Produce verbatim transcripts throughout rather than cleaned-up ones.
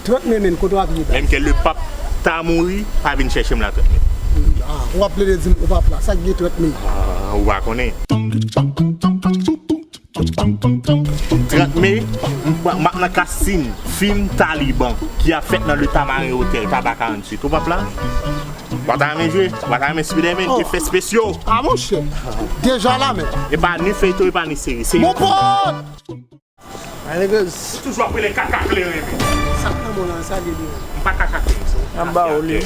Trant me, men, kote w ap ye? Menm ke Lepap ta mouri, pa vin chèche m la, trant me. Ah, w ap plede di m ou p ap la. Sa k gen trant me? Ah, ou pa konnen. Trant me, m, m ap nan casting fim Taliban ki ap fèt nan Le Tamarin Hotel, Taba karanntuit. Ou p ap la? Ou pa ta renmen jwe? Ou pa ta renmen Spiderman, oh, efè espesyal? Ah, monchè. Deja la, men. E pa ni feyton, e pa ni seri. Se Mon pote! Ou toujou ap rele kaka kleren, men. Sa k nan men w la, sa l ye li menm? M pa kaka kleren, se yon... N ap ba ou li.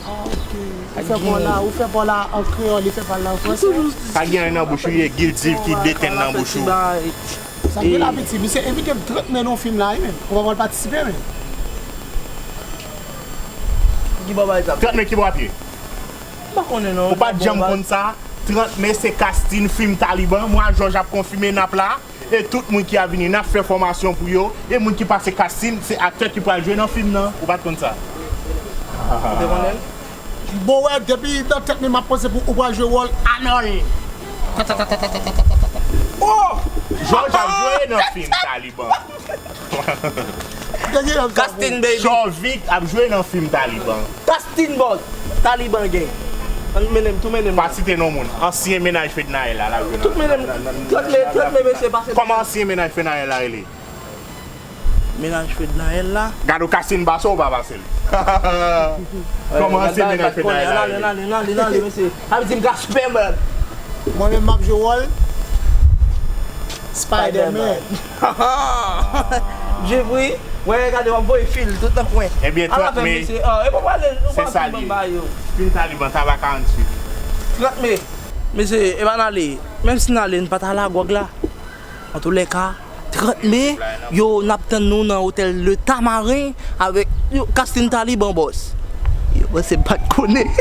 Ah, ok. Ou fè pa w la, ou fè pa w la an kreyòl, li fè pa l la an fransè. Pa gen anyen nan bouch ou, e Gildiv ki de tenn nan bouch ou. Sa k gen la, piti? Misye envite m trant me nan yon fim la, wi, men. Ou pa pral patisipe, men. Ki bò bagay sa? Trant me ki bò ap ye? M pa konnen non. Ou pa t janm konn sa? Trant me se casting fim Taliban. Mwa Jòj ap konfime n ap la. E tout moun ki ap vini, n ap fè fòmasyon pou yo. E moun ki pase casting, se aktè ki pral jwe nan fim nan. Ou pa t konn sa? Ou te konnen l? Bon, wè, depi nan tèt mwen, m ap panse pou ou pral jwe wòl Anòl. Oh! Jòj ap jwe nan fim Taliban. Casting, baby. Jovik ap jwe nan fim Taliban. Casting, boss. Taliban gang. Ann mennen m, tou mennen m. Pa site non moun. Ansyen mennaj Fednaelle la, l ap jwe nan... Tout mennen m. Trant me, trant me, mesye, pase. Kòman ansyen mennaj Fednaelle la rele? Mennaj Fednaelle la. Gade w, casting ba sa ou pa pase l. Kòman ansyen mennaj Fednaelle la rele? N ale, n ale, n ale, n ale, mesye. Sa vle di m ka Superman. Mwen menm, m ap jwe wòl Spider-Man. Jevri, wè, gade, w ap voye fil tout nan kwen. Ebyen, trant me, mesye. Ah, e pa pale, nou pa fin ban ba yo. Fim Taliban, Taba karanntuit. Trant me, mesye, e pa n ale. Menm si n ale, n pa t al a gwòg la. Antoulèka, trant me, yo, n ap tann nou nan otèl Le Tamarin avèk, yo, casting Taliban, boss. Yo, boss, se pa t konnen.